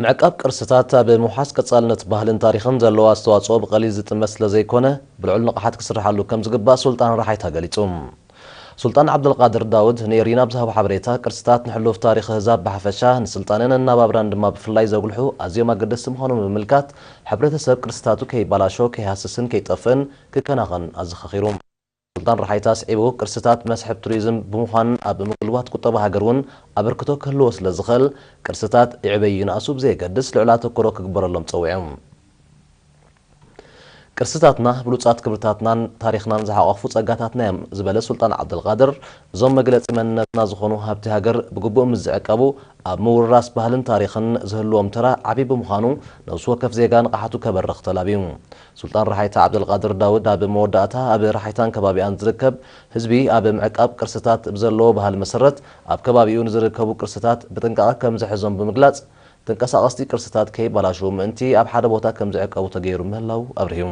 ምዕቃብ ቅርስታት ኣብ ምውሓስ ቀጻልነት ባህልን ታሪኽን ዘለዎ ኣስተዋጽኦ ብቐሊል ዝጥመት ስለ ዘይኮነ፣ ብልዑል ንቕሓት ክስርሓሉ ከም ዝግባእ ሱልጣን ራሓይታ ገሊጹ። ሱልጣን ዓብደልቃድር ዳውድ ንኤሪና ኣብ ዝሃቦ ሓበሬታ፣ ቅርስታት ንሕሉፍ ታሪኽ ህዛብ ብሓፈሻ፣ ንስልጣነን ኣነባብራን ድማ ብፍላይ ዘጉልሑ ኣዝዮም ኣገደስቲ ምዃኖም ብምምልካት፣ ሕብረተሰብ ቅርስታቱ ከይባላሾ፣ ከይሃስስን ከይጠፍእን ክከናኸን ኣዘኻኺሩ። ሱልጣን ራሓይታ ኣስዒቡ፣ ቅርስታት መስሕብ ቱሪዝም ብምዃን ኣብ ምጉልባት ቁጠባ ሃገር እውን ኣበርክቶ ክህልዎ ስለ ዝኽእል፣ ቅርስታት ይዕበይ ይንኣሱ ብዘየገድስ ልዑል ኣተኩሮ ክግበረሎም ጸዊዑ። ቅርስታትና ብሉጻት ክብርታትናን ታሪኽናን ዝሓቆፉ ጸጋታትና እዮም ዝበለ ሱልጣን ዓብደልቃድር፣ እዞም መግለጺ መንነትና ዝኾኑ ሃብቲ ሃገር ብግቡእ ምስ ዝዕቀቡ ኣብ ምውርራስ ባህልን ታሪኽን ዝህልዎም ተራ ዓቢ ብምዃኑ፣ ነፍሲ ወከፍ ዜጋ ንቕሓቱ ከበርኽ ተላብዩ። ሱልጣን ራሓይታ ዓብደልቃድር ዳውድ ኣብ መወዳእታ፣ ኣብ ራሓይታን ከባቢኣን ዝርከብ ህዝቢ ኣብ ምዕቃብ ቅርስታት ብዘለዎ ባህሊ መሰረት፣ ኣብ ከባቢኡ ንዝርከቡ ቅርስታት ብጥንቃቐ ከም ዝሕዞም ብምግላጽ፣ ተንቀሳቐስቲ ቅርስታት ከይባላሽዉ ምእንቲ ኣብ ሓደ ቦታ ከም ዝዕቀቡ ተገይሩ ምህላዉ ኣብሪሁ።